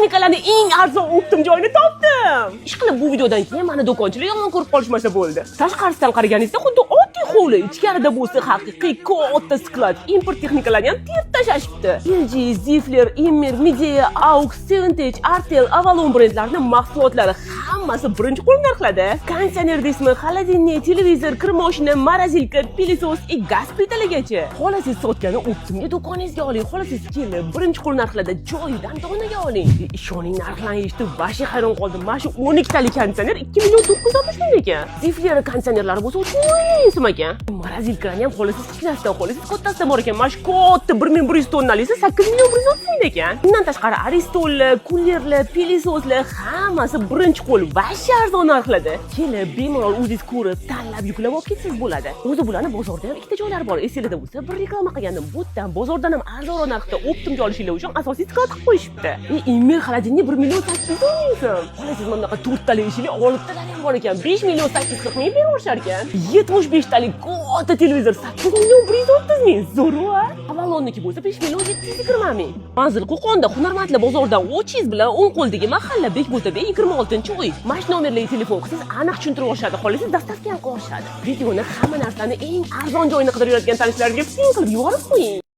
Texnikalarni eng arzon оптом joyini topdim. Ishqilib, bu videodan keyin mani do'konchilar yomon ko'rib qolishmasa bo'ldi. Tashqarisidan qaraganingizda xuddi oddiy hovli, ichkarida bo'lsa haqiqiy katta склад. Import texnikalarni ham terib tashlashibdi. LG, Zifler, Immer, Midea, Aux, Seventech, Artel, Avalon brendlarining mahsulotlari hammasi birinchi qo'l narxlarda. Konditsioner deysizmi, холодильник, televizor, kir moshina, морозилка, пылесос и gaz plitalarigacha. Xohlasangiz, sotgani оптом ga do'koningizga oling, xohlasangiz, kelib birinchi qo'l narxlarda joyidan donaga oling. Ishoning, narxlarni eshitib вообще hayron qoldim. Mana shu 12 talik konditsioner 2 million 960 ming ekan. Zifler konditsionerlari bo'lsa 3 million 50 so'm ekan. Морозилка larni ham xohlasangiz kichkinasidan, xohlasangiz kattasidan bor ekan. Mana shu katta 1100 tonnalisi 8 million 130 ming ekan. Undan tashqari Aristonlar, kulerlar, пылесос lar hammasi birinchi qo'l вообще arzon narxlarda. Kelib bemalol o'zingiz ko'rib, tanlab, yuklab olib ketsangiz bo'ladi. O'zi bularni bozorda ham ikkita joylari bor. Esinglarda bo'lsa, bir reklama qilgandim. Bu yerdan, bozordan ham arzonroq narxda оптом ga olishinglar uchun asosiy склад qilib qo'yishibdi. Immer холодильник 1 million 810 ming so'm. Xohlasangiz, mana bunaqa to'rttalik eshikli olibtalari ham bor ekan. 5 million 840 ming berib yuborishar ekan. 75 talik katta televizor 8 million 130 ming. Zo'r-ku, a? Avalonniki bo'lsa 5 million 720 ming. Manzil: Qo'qonda Hunarmandlar bozoridan o'chingiz bilan o'ng qo'ldagi mahalla, Bekbo'tabek, 26-uy. Mana shu nomerlarga telefon qilsangiz, aniq tushuntirib yuborishadi. Xohlasangiz, доставка ham qilib yuborishadi. Videoni hamma narsani eng arzon joyini qidirib yuradigan tanishlaringizga pin qilib yuborib qo'ying.